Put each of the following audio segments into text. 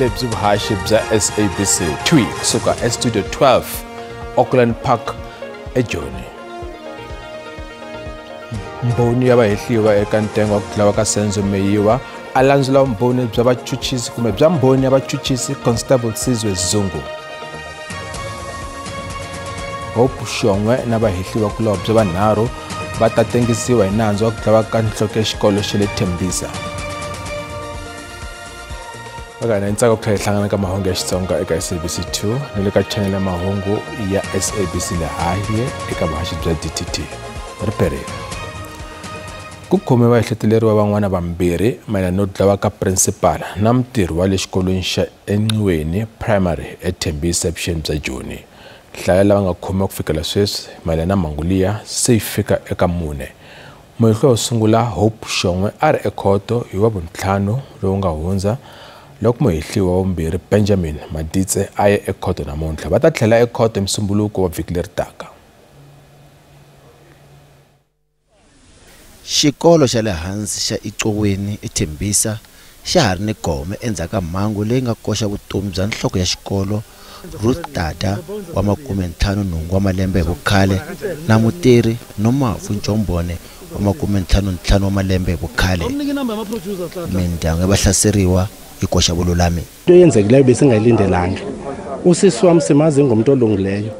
Lebyi vuhaxi bya SABC 2 kusuka eStudio 12 Auckland Park eJoni. Mbhoni ya vahehliwa eka ntengo wa ku dlawa ka Senzo Meyiwa a landzula vumbhoni bya vachuchisi kumbe bya mbhoni ya vachuchisi Constable Sizwe Zungu. Hope Shongwe na vahehliwa kulobye vanharhu va ta tengisiwa hi nandzu wa ku dlawa ka nhloko ya xikolo xa le Tembisa. Vakana ntsako ku tlhela hi hlangana ka mahungu ya Xitsonga eka SABC 2 ni le ka channel ya mahungu ya SABC Lehaye eka vuhaxi bya DTT. Ri perile. Ku khome vaehleteleriwa van'wana vambirhi mayelana no dlawa ka principal na mutirhi wa le xikolweni xa Enxiweni Primary eTembisa evuxeni bya Joni. Nhlayo lava nga khomiwa ku fikela sweswi mayelana na mhangu liya se yi fika eka 4. Muhehliwa wo sungula Hope Shongwe a ri ekhoto hi Wavuntlhanu lowu nga hundza loko muhehliwa wa vumbirhi Benjamin Maditse a ye ekhoto namuntlha. Va ta tlhela ekhoto hi Musumbhunuko wa vhiki leri taka. Xikolo xa le hansi xa Icoweni eTembisa xa ha ri ni gome endzhaku ka mhangu leyi nga koxa vutomi bya nhloko ya xikolo Ruth Tata wa 58 wa malembe hi vukhale na mutirhi Nomafu Njombone wa 55 wa malembe hi vukhale. Mindyangu ya vahlaseriwa yi koxa vululami. Into eyenzekileyo besingayilindelanga. Usisi wam simazi ingumntu olungileyo.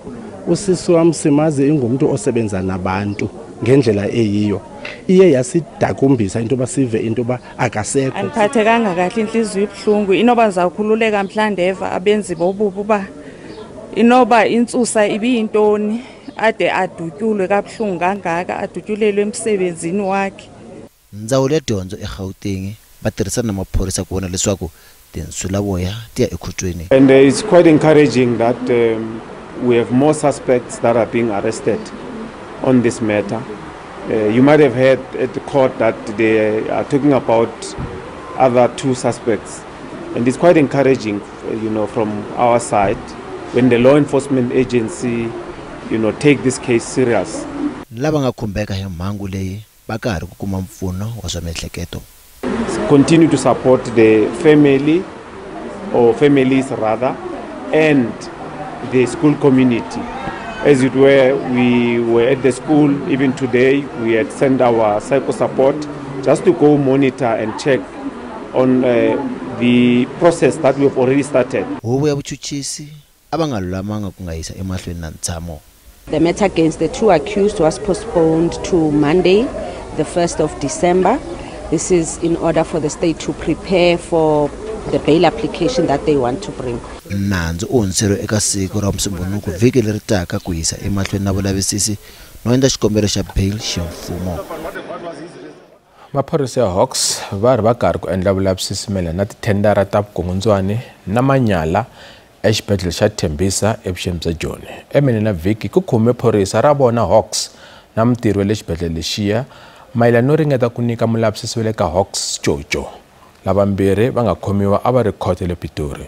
Usisi wam simazi ingumntu osebenza nabantu ngendlela eyiyo. Iye yasidakumbisa into yoba sive into yoba akasekho. Andiphathekanga kahle, intliziyo ibuhlungu. Inoba ndizawukhululeka mhla ndeva abenzi bobubi uba inoba intsusa ibiyintoni ade adutyulwe kabuhlungu kangaka, adutyulelwe emsebenzini wakhe. Ndzawulo ya dyondzo eGauteng va tirhisana na maphorisa ku vona leswaku tinsulavoya ti ya ekhotsweni. And it's quite encouraging that we have more suspects that are being arrested on this matter. You might have heard at the court that they are talking about other 2 suspects, and it's quite encouraging, you know, from our side when the law enforcement agency, you know, take this case serious. Lava nga khumbeka hi mhangu leyi va ka ha ri ku kuma mpfuno wa swa miehleketo. Continue to support the family or families rather and the school community. As it were, we were at the school even today. We had sent our psycho support just to go monitor and check on the process that we have already started. Huvo ya vuchuchisi a va nga lulamanga ku nga yisa emahlweni na ntshamo. The matter against the 2 accused was postponed to Monday, the 1st of December. This is in order for the state to prepare for the bail application that they want to bring. Nandzu u hundziseriwe eka siku ra Musumbhunuko vhiki leri taka ku yisa emahlweni na vulavisisi no endla xikombelo xa bail ximfumo. Maphorisa ya Hawks va ri va karhi ku endla vulavisisi mayelana na tithendara ta vukungundzwani na manyala exibedhlele xa Tembisa evuxeni bya Joni. Emene na vhiki ku khume phorisa ra vona Hawks na mutirhi wa le xibedhlele lexiya mayelana no ringeta ku nyika mulavisisi wa le ka Hawks Jojo. Lavambirhi va nga khomiwa a va ri khoto le Pitori.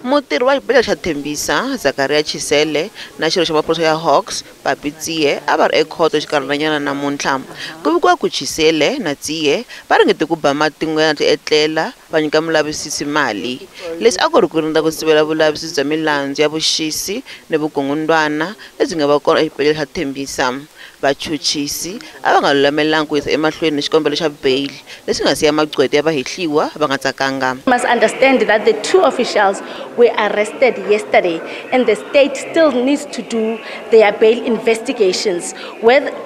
Mutirhi wa xibedhlele xa Tembisa Zakaria Chisele na xirho xa maphorisa ya Hawks Papi Tsie a va ri ekhoto xikarhanyana namuntlha. Ku vikiwa ku Chisele na Tsie va ringete ku ba matin'wana ti etlela va nyika mulavisisi mali. Leswi a ku ri ku ringeta ku sivela vulavisisi bya milandzu ya vuxisi ni vukungundwana lebyi nga va kona exibedhlele xa Tembisa. Vachuchisi a va nga lulamelanga ku yisa emahlweni ni xikombelo xa bail leswi nga siya magqweta ya vahehliwa va nga tsakanga. You must understand that the 2 officials were arrested yesterday and the state still needs to do their bail investigations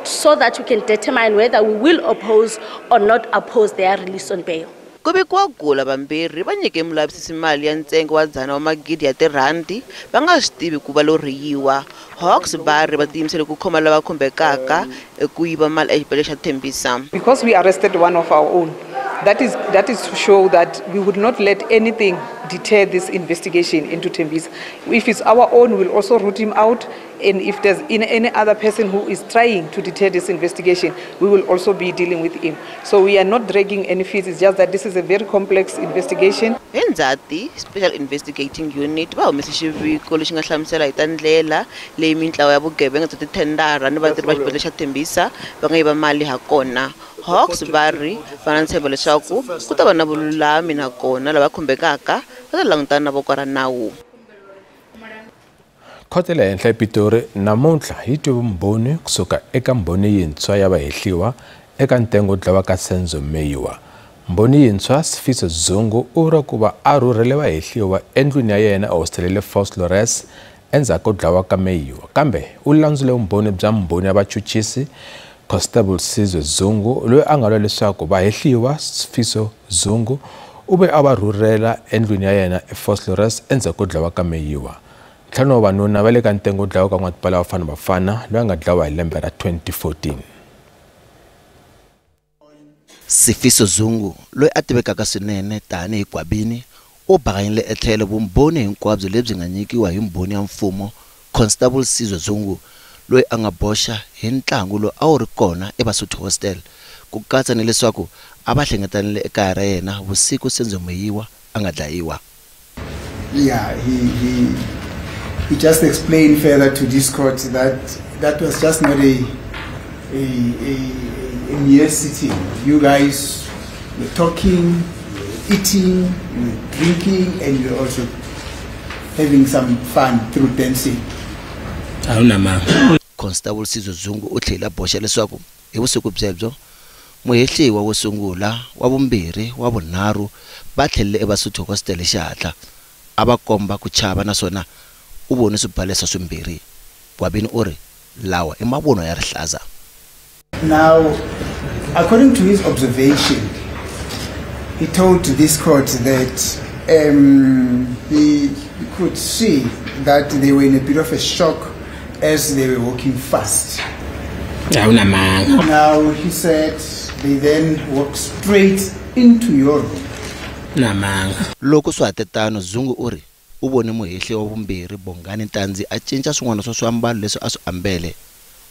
so that we can determine whether we will oppose or not oppose their release on bail. Ku vikiwa ku lavambirhi va nyike mulavisisi mali ya ntsengo wa 100 wa magidi ya tirhandi va nga swi tivi ku va lo rhiyiwa. Hawks va ri va tiyimisele ku khoma lava khumbekaka eku yiva mali exibedhlele xa Tembisa. Because we arrested one of our own, that is to show that we would not let anything deter this investigation into Tembisa. If it's our own, we'll also root him out, and if there's any other person who is trying to deter this investigation, we will also be dealing with him. So we are not dragging any feet. It's just that this is a very complex investigation. Hi Ndzhati, Special Investigating Unit va humese xiviko lexi nga hlamusela hi ta ndlela leyi mintlawa ya vugevenga bya tithendara ni vatirhi va xibedhlele xa Tembisa va nga yiva mali ha kona. Hawks va ri va na ntshembo leswaku ku ta va na vululami nakona lava khumbekaka va ta langutana na voko ra nawu. Khoto ya le henhla ePitori namuntlha yi twe vumbhoni kusuka eka mbhoni yintshwa ya vahehliwa eka ntengo wo dlawa ka Senzo Meyiwa. Mbhoni yintshwa Sifiso Zungu u vuriwa ku va a rhurhele vahehliwa endlwini ya yena ehositele le Vosloorus endzhaku ko dlawa ka Meyiwa, kambe u landzule vumbhoni bya mbhoni ya vachuchisi Constable Sizwe Zungu loyi a nga lwa leswaku vahehliwa Sifiso Zungu u ve a va rhurhela endlwini ya yena eVosloorus endzhaku ko dlawa ka Meyiwa. Ntlhanu wa vanuna va le ka ntengo wo dlawa ka n'watipala wa Bafana Bafana loyi a nga dlawa hi lembe ra 2014. Sifiso Zungu loyi a tivekaka swinene tanihi Gwabini u bakanyile etlhelo vumbhoni hinkwabyo lebyi nga nyikiwa hi mbhoni ya mfumo Constable Sizwe Zungu loyi a nga boxa hi ntlangu lowu a wu ri kona eVasotho Hostel, ku katsa ni leswaku a va hlengetanile ekaya ra yena vusiku Senzo Meyiwa a nga dlayiwa. Yeah, he just explained further to this court that that was just not a mere sitting. You guys were talking, you were eating, you were drinking, and you were also having some fun through dancing. Constable Sizwe Zungu u tlhela boxa leswaku hi vusiku byebyo muhehliwa wo sungula, wa vumbirhi, wa vunharhu va tlhelele eVasotho Hostel hi xihatla. A va komba ku chava naswona u vone swibalesa swimbirhi. Gwabini u ri lawa i mavunwa ya rihlaza. Now, according to his observation, he told this court that he could see that they were in a bit of a shock as they were walking fast. Now, he said they then walked straight into your room. Loko swa ha tetano, Zungu u ri u vone muhehli wa vumbirhi Bongani Ntanzi a cinca swin'wana swa swiambalo leswi a swi ambele.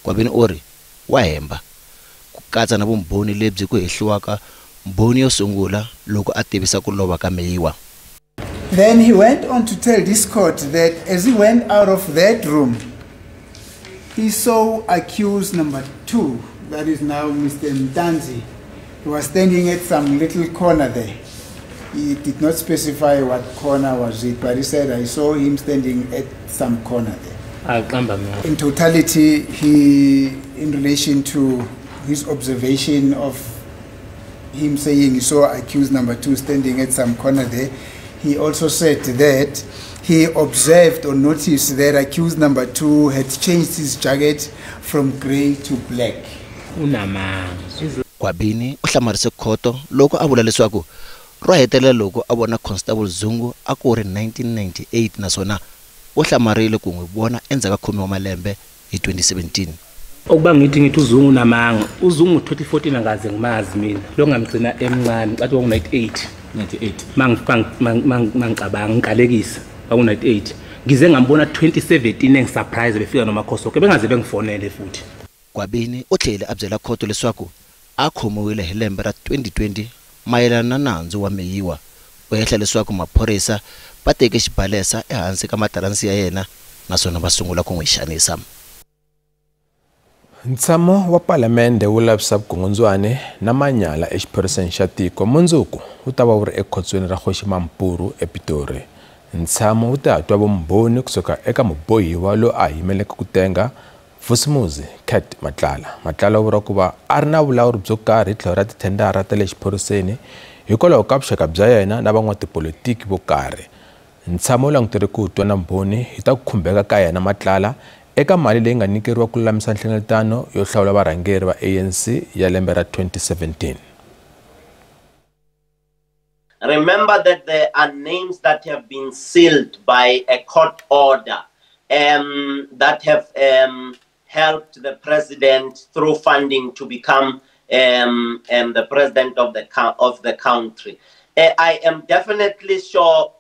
Gwabini u ri wa hemba, ku katsa na vumbhoni lebyi ku hehliwaka mbhoni yo sungula loko a tivisa ku lova ka Meyiwa. Then he went on to tell this court that as he went out of that room, he saw accused number 2, that is now Mr. Ntanzi. He was standing at some little corner there. He did not specify what corner was it, but he said, I saw him standing at some corner there. In totality, he, in relation to his observation of him saying he saw accused number 2 standing at some corner there, he also said that he observed or noticed that accused number 2 had changed his jacket from grey to black. Gwabini u hlamarise khoto loko a vula leswaku ro hetelela loko a vona Constable Zungu a ku ri 1998 naswona u hlamarile ku n'wi vona endzhaku ka 10 wa malembe hi 2017. Okuba ngithi uZungu namanga, uZungu 2014 angaze ngimazi mina, lo ngamgcina emncane cathi kwaku 98. Mangicabanga ngiqalekisa kwaku 98. Ngize ngambona 2017 engisurprise befika nomakhosi ke bengaze bengifonele futhi. Gwabini u tlhele a byela khoto leswaku a khomiwile hi lembe ra 2020 mayelana na nandzu wa Meyiwa. U hehla leswaku maphorisa va teke xibalesa ehansi ka mataransi ya yena naswona va sungula ku n'wi xanisa. Ntshamo wa palamende wu lavisa vukungundzwani na manyala exiphoriseni xa tiko mundzuku wu ta va wu ri ekhotsweni ra Kgosi Mampuru ePitori. Ntshamo wu ta twa vumbhoni kusuka eka mubohiwa loyi a yimeleke ku tenga Vusimuzi Cat Matlala. Matlala u vuriwa ku va a ri na vulawuri byo karhi hi tlhelo ra tithendara ta le xiphoriseni hikwalaho ka vuxaka bya yena na van'watipolitiki vo karhi. Ntshamo wu langutele ku twa na mbhoni hi ta ku khumbeka ka yena Matlala eka mali leyi nga nyikeriwa ku lulamisa nhlengeletano yo hlawula varhangeri va ANC ya lembe ra 2017. Remember that there are names that have been sealed by a court order that have helped the president through funding to become the president of the country. I am definitely sure,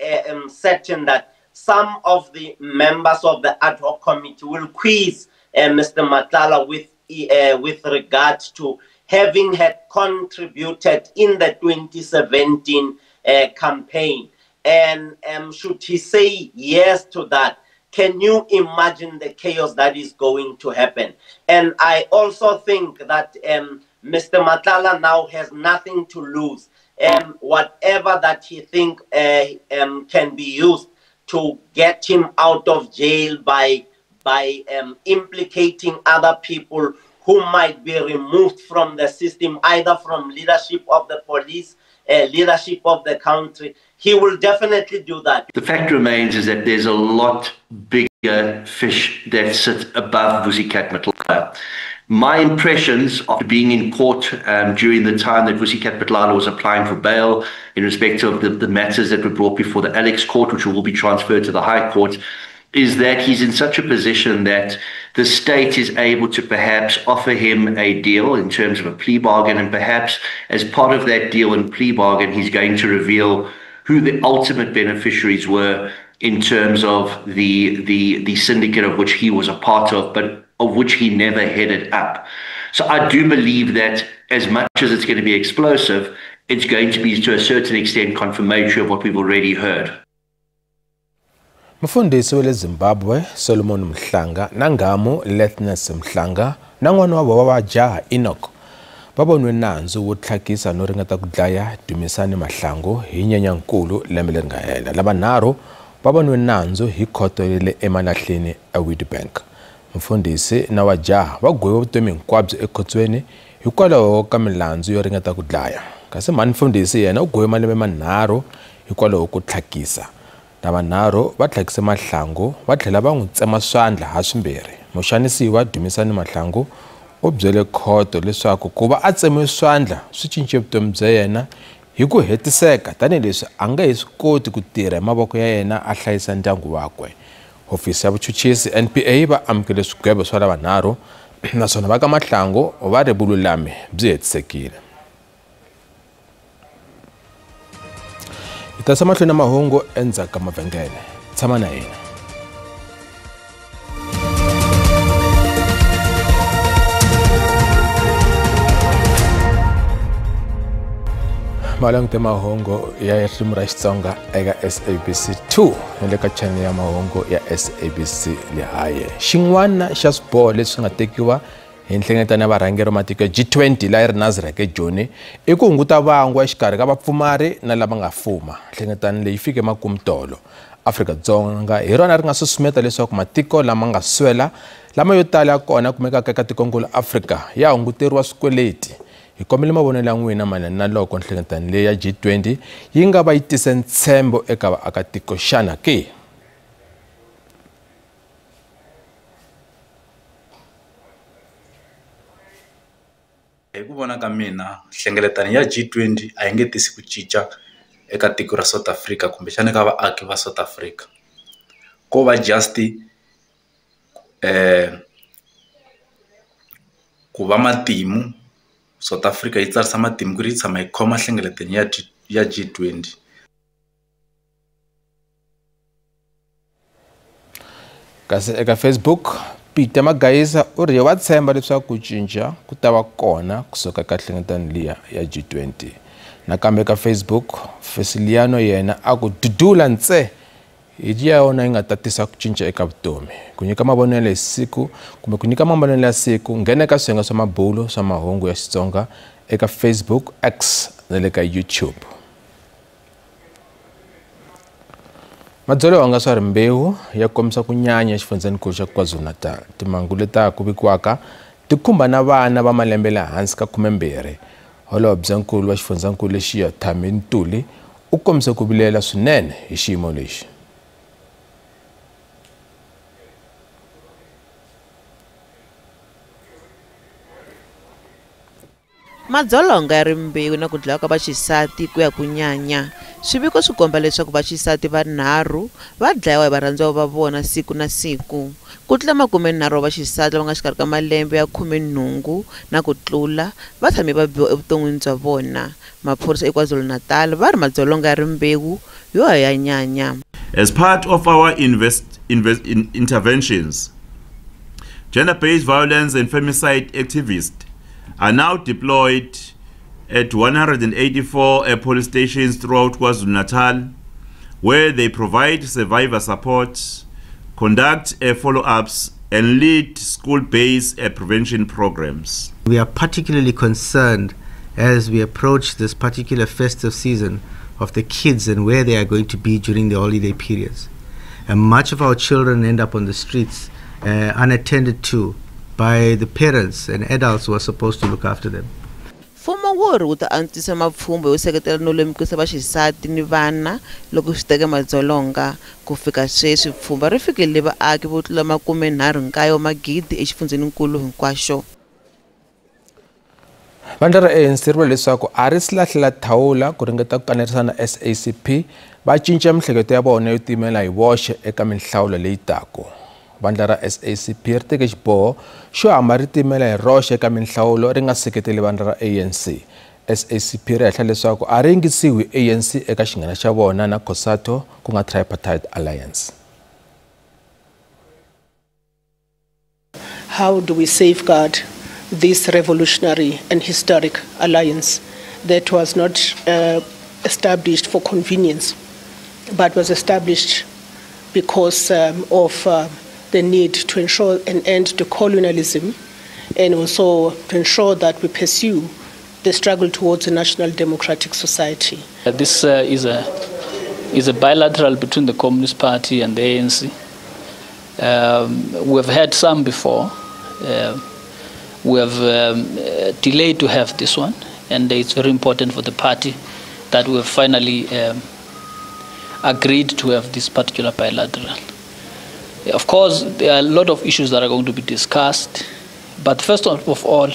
certain that some of the members of the ad hoc committee will quiz Mr. Matlala with regard to having had contributed in the 2017 campaign. And should he say yes to that, can you imagine the chaos that is going to happen? And I also think that Mr. Matlala now has nothing to lose. Whatever that he think can be used to get him out of jail by implicating other people who might be removed from the system, either from leadership of the police, leadership of the country, he will definitely do that. The fact remains is that there's a lot bigger fish that sit above Vusi Cat Matlala. My impressions after being in court during the time that Vusi Cat Matlala was applying for bail in respect of the matters that were brought before the Alex Court, which will be transferred to the High Court, is that he's in such a position that the state is able to perhaps offer him a deal in terms of a plea bargain, and perhaps as part of that deal and plea bargain, he's going to reveal who the ultimate beneficiaries were in terms of the syndicate of which he was a part of, but of which he never headed up. So I do believe that as much as it's going to be explosive, it's going to be to a certain extent confirmatory of what we've already heard. Mufundisi wa le Zimbabwe Solomon Mhlanga na nghamu Lethness Mhlanga na n'wana wa vona wa jaha Enoch va voniwe nandzu wo tlhakisa no ringeta ku dlaya Dumisani Mahlangu hi Nyenyankulu lembe leri nga hela. Lavanharhu va voniwe nandzu hi khoto ya le Emalahleni eWitbank. Mufundisi na wa jaha va gweviwe vutomi hinkwabyo ekhotsweni hikwalaho ka milandzu yo ringeta ku dlaya. Kasi mhani mufundisi yena u gweviwe malembe manharhu hikwalaho ko tlhakisa. Lavanharhu va tlhakise Mahlangu va tlhela va n'wi tsema swandla ha swimbirhi. Muxanisiwa Dumisani Mahlangu u byele khoto leswaku ku va a tsemiwe swandla swi cince vutomi bya yena hi ku hetiseka tanihileswi a nga he swi koti ku tirha hi mavoko ya yena a hlayisa ndyangu wakwe. Hofisi ya vuchuchisi NPA va amukele swigwevo swa lavanharhu naswona va ka Mahlangu va ri vululami byi hetisekile. Hi ta mahlweni na mahungu endzhaku ka mavhengele. Tshama na hina. Malangute mahungu ya ririmi ra Xitsonga eka SABC 2 na le ka channel ya mahungu ya SABC Lehae. Xin'wana xa swiboho leswi nga tekiwa hi nhlengeletano ya varhangeri va matiko ya G20 laha yi ri Nasrec eJoni i ku hunguta vangwa exikarhi ka vapfumari na lava nga fuma. Nhlengeletano leyi fike makumu tolo. Afrika-Dzonga hi rona ri nga susumeta leswaku matiko lama nga swela lama yo tala ya kona kumekaka eka tikonkulu Afrika ya hunguteriwa swikweleti. Hi kombela mavonelo ya n'wina mayelana na loko nhlengeletano leyi ya G20 yi nga va yi tise ntshembo eka vaakatiko xana ke? Hi ku vona ka mina nhlengeletano ya G20 a yi nge tisi ku cinca eka tiko ra South Africa kumbexana eka vaaki va South Africa. Ko va just ku va matimu South Africa yi tsarisa matimu ku ri yi tshama yi khoma nhlengeletano ya G20. Kasi eka Facebook Peter Magaisa u ri wa tshemba leswaku ku cinca ku ta va kona kusuka ka nhlengeletano liya ya G20. Nakambe ka Facebook Fesiliano yena a ku dudula ntse hi ya yona yi nga ta tisa ku cinca eka vutomi. Ku nyika mavonelo hi siku kumbe ku nyika mavonelo ya siku nghena eka swiyenge swa mabulo swa mahungu ya Xitsonga eka Facebook, X na le ka YouTube. Madzolonga swa rimbewu ya kombisa ku nyanya exifundzhenikulu xa KwaZulu-Natal. Timhangu leta ku vikiwaka ti khumba na vana va malembe le hansi ka 12. Holobyenkulu wa xifundzankulu lexiya Thami Ntuli u kombise ku vilela swinene hi xiyimo lexi. Madzolonga ya rimbewu na ku dlawa ka vaxisati ku ya ku nyanya. Swiviko swi komba leswaku vaxisati vanharhu va dlayiwa hi varhandziwa va vona siku na siku. Ku tlula 30 wa vaxisati lava nga xikarhi ka malembe ya 18 na ku tlula va tshame va biwa evuton'wini bya vona. Maphorisa eKwaZulu-Natal va ri madzolonga ya rimbewu yo ya nyanya. As part of our interventions, gender-based violence and femicide activists are now deployed at 184 police stations throughout KwaZulu-Natal, where they provide survivor support, conduct follow-ups, and lead school-based prevention programs. We are particularly concerned as we approach this particular festive season of the kids and where they are going to be during the holiday periods. And much of our children end up on the streets unattended to by the parents and adults who are supposed to look after them. Mfumo wu ri wu ta antswisa mapfhumba yo seketela no lemukisa vaxisati ni vana loko swi teka madzolonga. Ku fika sweswi pfhumba ri fikelele vaaki vo tlula 39 wa magidi exifundzheninkulu hinkwaxo. Vandla ra ANC ri vula leswaku a ri si lahlela thawula ku ringeta ku kanerisana na SACP va cinca mihleketo ya vona yo timela hi voxe eka minhlawulo leyi taka. Vandla ra SACP ri teke xiboho xo hamba ri timela hi roxe eka minhlawulo ri nga seketeli vandla ra ANC. SACP ri hehla leswaku a ri yingisiwi ANC eka xinghana xa vona na COSATU ku nga Tripartite Alliance. How do we safeguard this revolutionary and historic alliance that was not established for convenience, but was established because of the need to ensure an end to colonialism and also to ensure that we pursue the struggle towards a national democratic society. This is a bilateral between the Communist Party and the ANC. We've had some before. We have delayed to have this one, and it's very important for the party that we have finally agreed to have this particular bilateral. Of course, there are a lot of issues that are going to be discussed, but first of all,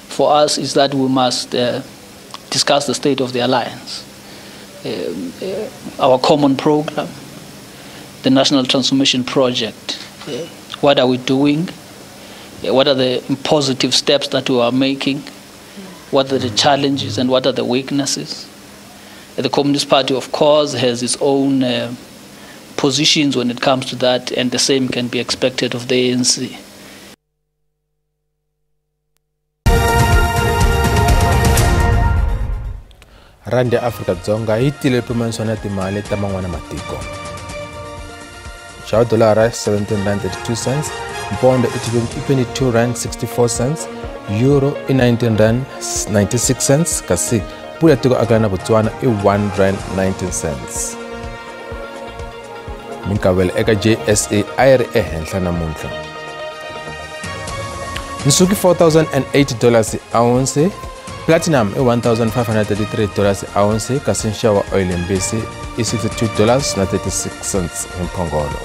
for us is that we must discuss the state of the alliance, our common program, the National Transformation Project. What are we doing? What are the positive steps that we are making? What are the challenges and what are the weaknesses? The Communist Party, of course, has its own positions when it comes to that, and the same can be expected of the ANC. Rand ya Afrika-Dzonga yi tile pimanisiwa na timali ta man'wana matiko. Xava dolara R17.32, pound i R22.64, euro i R19.96, kasi pula tiko akala na Botswana i R1.19. Minkavelo eka JSE a yi ri ehenhla namuntlha. Nsuku $4,080 ounce, platinum i $1,533 ounce, kasi nxavo wa oil mbisi i $62.36 hi mphongolo.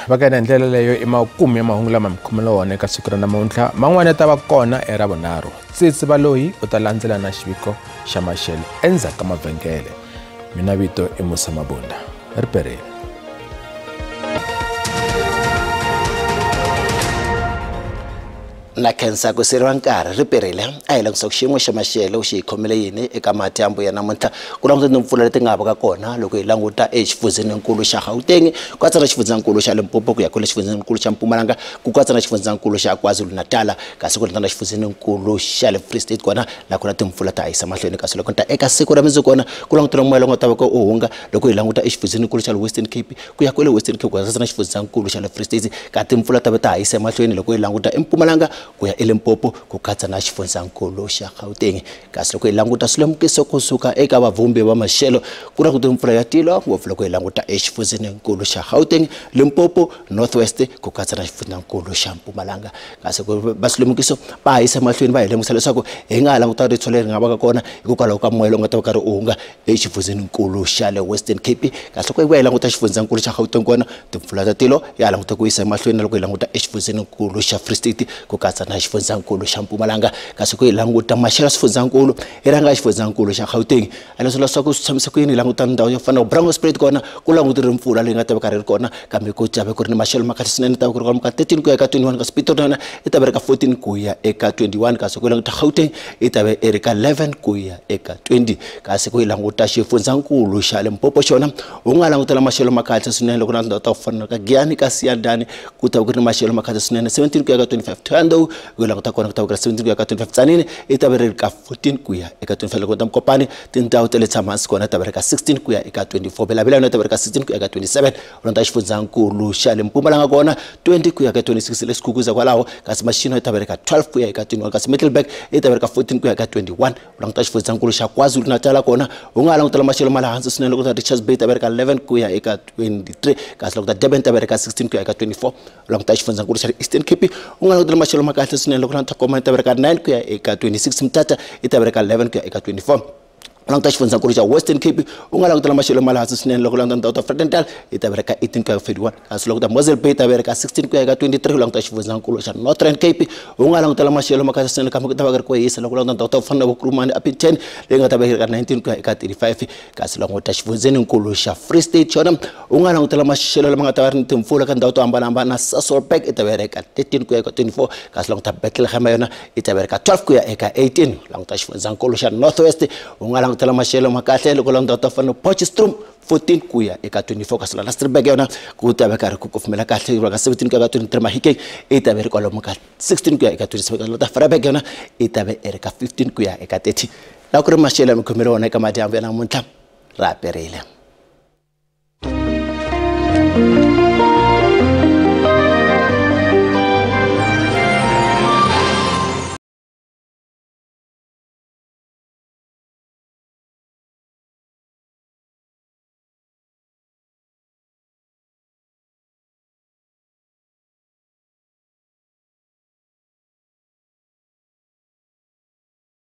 Va ka ndlela leyo i makumu ya mahungu lama mi khomela wona eka siku ra namuntlha. Man'wana ya ta va kona era vunharhu. Tsitsi Baloyi u ta landzela na xiviko xa maxelo endzhaku ka mavhengele. Mina vito i Musa Mabunda. Ri perile. Na khensa ku siriwa nkarhi ri perile a hi langutisa ku xiyimo xa maxelo xi hi khomele yini eka madyambu ya namuntlha ku languta timpfula leti nga vaka kona loko hi languta exifundzheninkulu xa Gauteng ku katsa na xifundzankulu xa Limpopo ku ya kwale xifundzankulu xa Mpumalanga ku katsa na xifundzankulu xa KwaZulu-Natal kasi ku na xifundzankulu xa le Free State kona la ku na timpfula ta hisa mahlweni kasi loko ta eka siku ra mundzuku kona ku langutela moya lowu nga ta va ku u hunga loko hi languta exifundzheninkulu xa le Western Cape ku ya kwale Western Cape ku katsa na xifundzankulu xa le Free State ka timpfula ta va ta hisa mahlweni loko hi languta eMpumalanga ku ya eLimpopo ku katsa na xifundzankulu xa Gauteng kasi loko hi languta swilemukiso kusuka eka vavhumbi va maxelo ku na ku timpfula ya tilo ngopfu loko hi languta exifundzheninkulu xa Gauteng, Limpopo, North West ku katsa na xifundzankulu xa Mpumalanga kasi va swilemukiso va hisa mahlweni va hi lemukisa leswaku hi nga ha languta ritshwa leri nga vaka kona hikokwalaho ka moya lowu nga ta va karhi u hunga exifundzheninkulu xa le Western Cape kasi loko hi vuya hi languta xifundzankulu xa Gauteng kona timpfula ta tilo ya languta ku yisa emahlweni na loko hi languta exifundzheninkulu xa Free State ku katsa na xifundzankulu xa Mpumalanga kasi ku hi languta maxelo ya xifundzankulu hi rhanga xifundzankulu xa Gauteng a leswi leswaku swi tshamisa ku yini hi languta ndhawu yo fana na Bronkhorstspruit kona ku langutile mpfula leyi nga ta va karhi ri kona kambe ku ta va ku ri ni maxelo ma kahle swinene ta va ku ri kwalomu ka 13 ku ya eka 21 kasi Pretoria yona i ta va ri ka 14 ku ya eka 21 kasi ku languta Gauteng i ta va i ri ka 11 ku ya eka 20 kasi ku hi languta xifundzankulu xa Limpopo xona u nga langutela maxelo ma kahle swinene loko na tindhawu ta ku fana na ka Giyani ka Siyandhani ku ta va ku ri ni maxelo ma kahle swinene 17 ku ya ka 25 Thohoyandou Ku languta kona ku ta va ku ri 17 ku ya ka 25. Tzaneen yi ta va ri ka 14 ku ya eka 25. Loko ta Mokopane tindhawu ta le tshama hansi kona ta va ri ka 16 ku ya eka 24. Bela-Bela yona ta va ri ka 16 ku ya ka 27. U languta xifundzankulu xa le Mpumalanga kona 20 ku ya ka 26 le Skukuza kwalaho, kasi Machino yi ta va ri ka 12 ku ya eka 21, kasi Middelburg yi ta va ri ka 14 ku ya ka 21. U languta xifundzankulu xa KwaZulu-Natal kona u nga langutela maxelo ma le hansi swinene loko ta Richards Bay ta va ri ka 11 ku ya eka 23, kasi loko ta Durban ta va ri ka 16 ku ya eka 24. U languta xifundzankulu xa Eastern Cape u nga langutela maxelo ma kahle swinene loko languta Komani ta va ri ka 9 ku ya eka 26, Mthatha yi ta va ri ka 11 ku ya eka 24. U languta xifundzankulu xa Western Cape u nga langutela maxelo ma le hansi swinene loko languta ndhawu ta Vredendal yi ta va ri ka 18 ku ya ka 31, kasi loko ta Mosel Bay ta va ri ka 16 ku ya eka 23. U languta xifundzankulu xa Northern Cape u nga langutela maxelo ma kahle swinene kambe ku ta va ku ri ku hisa loko languta ndhawu ta ku fana na Vokurumani Upington leyi nga ta va yi ri ka 19 ku ya eka 35, kasi languta xifundzenikulu xa Free State xona u nga langutela maxelo lama nga ta va ri ni timpfula ka ndhawu to hambanahambana. Sasolburg yi ta va yi ri ka 13 ku ya eka 24, kasi languta Bethlehem yona yi ta va yi ri ka 12 ku ya eka 18. Languta xifundzankulu xa North West u nga langutela maxelo ma kahle loko languta ta fana Potchefstroom 14 ku ya eka 24, kasi la Rustenburg yona ku ta va karhi ku kufumela kahle ka 17 ku ya ka 23. Mahikeng yi ta va ri kwalomu ka 16 ku ya eka 27, kasi la Vryburg yona yi ta va yi ri ka 15 ku ya eka 30. La ku ri maxelo ya mikhomelo wona eka madyambu ya namuntlha ra perile.